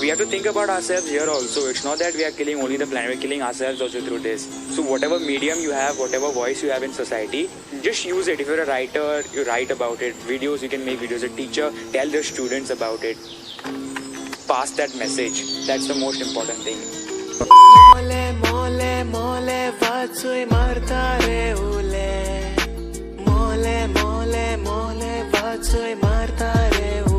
We have to think about ourselves here also. It's not that we are killing only the planet, we're killing ourselves also through this. So whatever medium you have, whatever voice you have in society, just use it. If you're a writer, you write about it. Videos, you can make videos. A teacher, tell the students about it. Pass that message. That's the most important thing. मोले मोले मोले वाचूय मारता रे उले, मोले मोले मोले वाचूय मारता रे उले.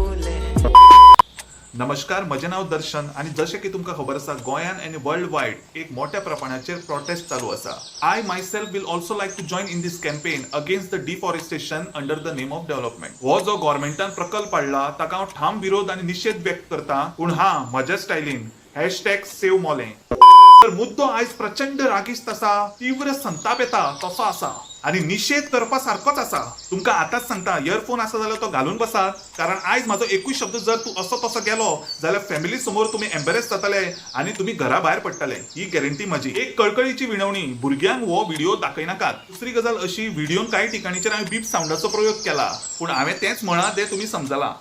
नमस्कार, म्हजें नांव दर्शन आनी जशें की तुमकां खबर आसा, गोंयान आनी वर्ल्ड वायड एक मोठ्या प्रमाणाचेर प्रोटेस्ट चालू आसा. I myself will also like to join in this campaign against the deforestation under the name of development. हो जो गव्हर्मेंटान प्रकल्प हाडला, ताका हांव ठाम विरोध आनी निशेध व्यक्त करता, पूण हा म्हज्या स्टायलीन. #SaveMollem. तर मुद्दो आयज प्रचंड रागिस्त आसा, तीव्र संताप येता तसो आसा आनी निशेध करपा सारकोच आसा. तुमकां आतांच सांगता, इयरफोन आसा जाल्यार तो घालून बसात, कारण आयज म्हाजो एकूय शब्द जर तूं असो तसो गेलो जाल्यार फॅमिली समोर तुमी एम्बेरेस जातले आनी तुमी घरा भायर पडटले, ही गॅरंटी म्हजी. एक कळकळीची विनवणी, भुरग्यांक हो व्हिडिओ दाखयनाकात. दुसरी गजाल अशी, व्हिडिओन कांय ठिकाणीचेर हांवें बीप सावंडाचो प्रयोग केला, पूण हांवें तेंच म्हळां तें तुमी समजला.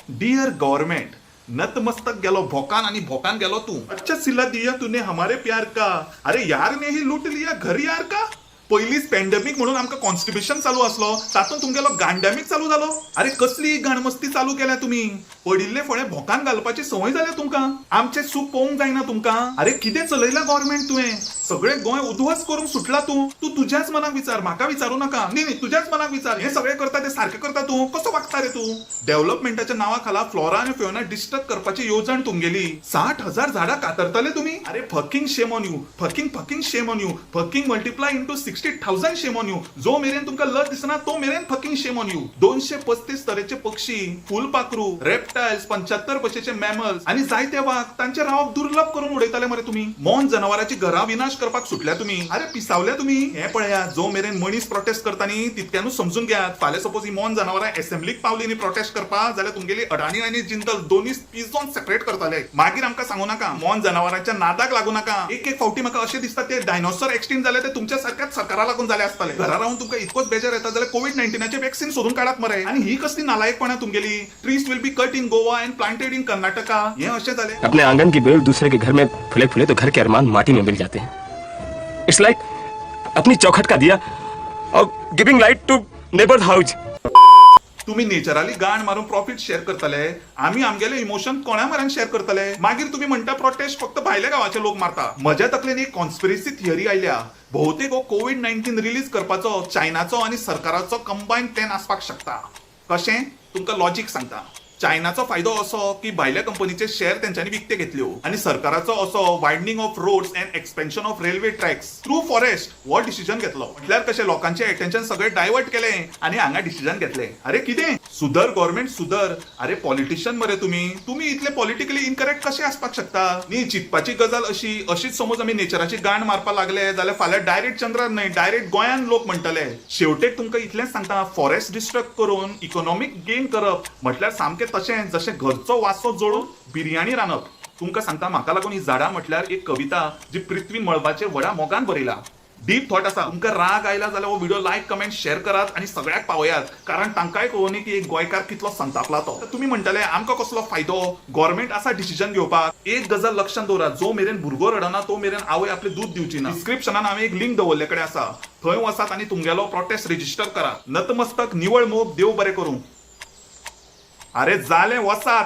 डियर गव्हर्मेंट, नतमस्तक गेलो भोकान आणि भोकान गेलो तू. अच्छा सिला दिया तूने हमारे प्यार का, अरे यार ने ही लूट लिया घर यार का. पहिलीच पॅन्डेमिक म्हणून आमकां कॉन्स्टिपेशन चालू असलो, तातूंत तुमगेलो गांडॅमिक चालू जालो. अरे, कसली गाणमस्ती चालू केल्या तुमी? पडिल्ले फळे भोकान घालपाची संवय जाल्या तुमकां. आमचें सूख पळोवंक जायना तुमकां. अरे, कितें चलयलां गव्हर्मेंट तुवें? सगळें गोंय उद्ध्वस्त करूंक सुटला तूं. तूं तुज्याच मनाक विचार, म्हाका विचारू नाका. न्ही न्ही, तुज्याच मनाक विचार, हे सगळें करता ते सारकें करता तूं? कसो वागता रे तूं? डेव्हलपमेंटाच्या नांवा खाला फ्लोरा आनी फेवना डिस्ट्रक्ट करपाची येवजण तुमगेली. 60,000 झाडां कातरतले तुमी. अरे, fucking shame on you, fucking fucking shame on you, fucking multiply into 60,000 shame on you. जो मेरेन तुमकां लज दिसना तो मेरेन फकिंग शेम ऑन you. 235 तरेचे पक्षी, फुलपाखरू, रेप्टायल्स, 75 भशेचे मॅमल्स आनी जायते वाग, तांचे रावप दुर्लभ करून उडयताले मरे तुमी. मोन जनावरांची घरां विनाश करपाक सुटल्या तुमी. अरे, पिसावल्या तुमी. हे पळया, जो मेरेन मनीस प्रोटेस्ट करता न्ही, तितक्यानूच समजून घेयात. फाल्यां सपोज ही मोन जनावरां असेंब्लीक पावली न्ही प्रोटेस्ट करपाक, जाल्यार तुमगेली अडाणी आनी जिंदल दोन्ही पिजोन सेपरेट करताले. मागीर आमकां सांगू नाका. मोन जनावरांच्या नादाक लागू नाका. एक एक फावटी म्हाका अशें दिसता, ते डायनोसर एक्सटिंक्ट जाले ते तुमच्या सारख्याच सरकारा लागून जाले आसतले. घरा रावन तुमकां इतकोच बेजार येता जाल्यार कोवीड 19चे वॅक्सिन सोदून काडात मरे. आनी ही कसली नालायकपणा तुमगेली? Trees will be cut in Goa and planted in Karnataka, हे अशें जालें? अपने आंगन की बेल दूसरे के घर में फुले फुले तो घर के अरमान माटी में मिल जाते हैं. It's like अपनी चौखट का दिया और giving light to neighbour house. तुम्ही नेचराली गाण मारून प्रॉफिट शेअर करतले, आमी आमगेले इमोशन कोणा मऱ्यान शेअर करतले? मागीर तुम्ही म्हणटा प्रोटेस्ट फक्त भायल्या गांवाचे लोक मारता. म्हज्या तकलेन एक कॉन्स्पिरसी थियरी आयल्या. बहुतेक हो कोवीड 19 रिलीज करपाचो चायनाचो आनी सरकाराचो कंबायन प्लॅन आसपाक शकता. कशें? तुमकां लॉजीक सांगता. चायनाचो फायदो असो की भायल्या कंपनीचे शेअर तेंच्यांनी विकते घेतल्यो आनी सरकाराचो असो widening of roads and expansion of railway tracks through forest हो डिसिजन घेतलो. म्हटल्यार कशें, लोकांचे अटेन्शन सगळें डायवर्ट केलें आनी हांगा डिसिजन घेतले. अरे, कितें सुधर गव्हर्मेंट, सुधर. अरे, पॉलिटिशियन मरे तुमी. तुमी इतले पॉलिटिकली इनकरेक्ट कशे आसपाक शकता? न्ही, चिंतपाची गजाल अशी. अशीच समज आमी नेचराची गाण मारपाक लागले जाल्यार फाल्यां डायरेक्ट चंद्रार न्हय, डायरेक्ट गोंयान लोक म्हणटले. शेवटेक तुमकां इतलेंच सांगता, फॉरेस्ट डिस्ट्रक्ट करून इकॉनॉमीक गेन करप म्हटल्यार सामकें तशें जशें घरचो वासो जळून बिर्याणी रांदप. तुमकां सांगता, म्हाका लागून ही झाडां म्हटल्यार एक कविता जी पृथ्वी मळबाचेर व्हडा मोगान बरयला. डीप थॉट आसा. तुमकां राग आयला जाल्यार हो व्हिडिओ लायक, कमेंट, शेअर करात आनी सगळ्याक पावयात, कारण तांकांय कळोनी की एक गोंयकार कितलो संतापला तो. तर तुमी म्हणटले, आमकां कसलो फायदो, गव्हर्मेंट आसा डिसिजन घेवपाक. एक गजाल लक्षात दवरात, जो मेरेन भुरगो रडना तो मेरेन आवय आपले दूद दिवची ना. डिस्क्रिप्शनान हांवें एक लिंक दवरले कडेन आसा, थंय वचात आनी तुमगेलो प्रोटेस्ट रेजिस्टर करात. नतमस्तक, निवळ मोग, देव बरें करूं. अरे, जालें, वसात.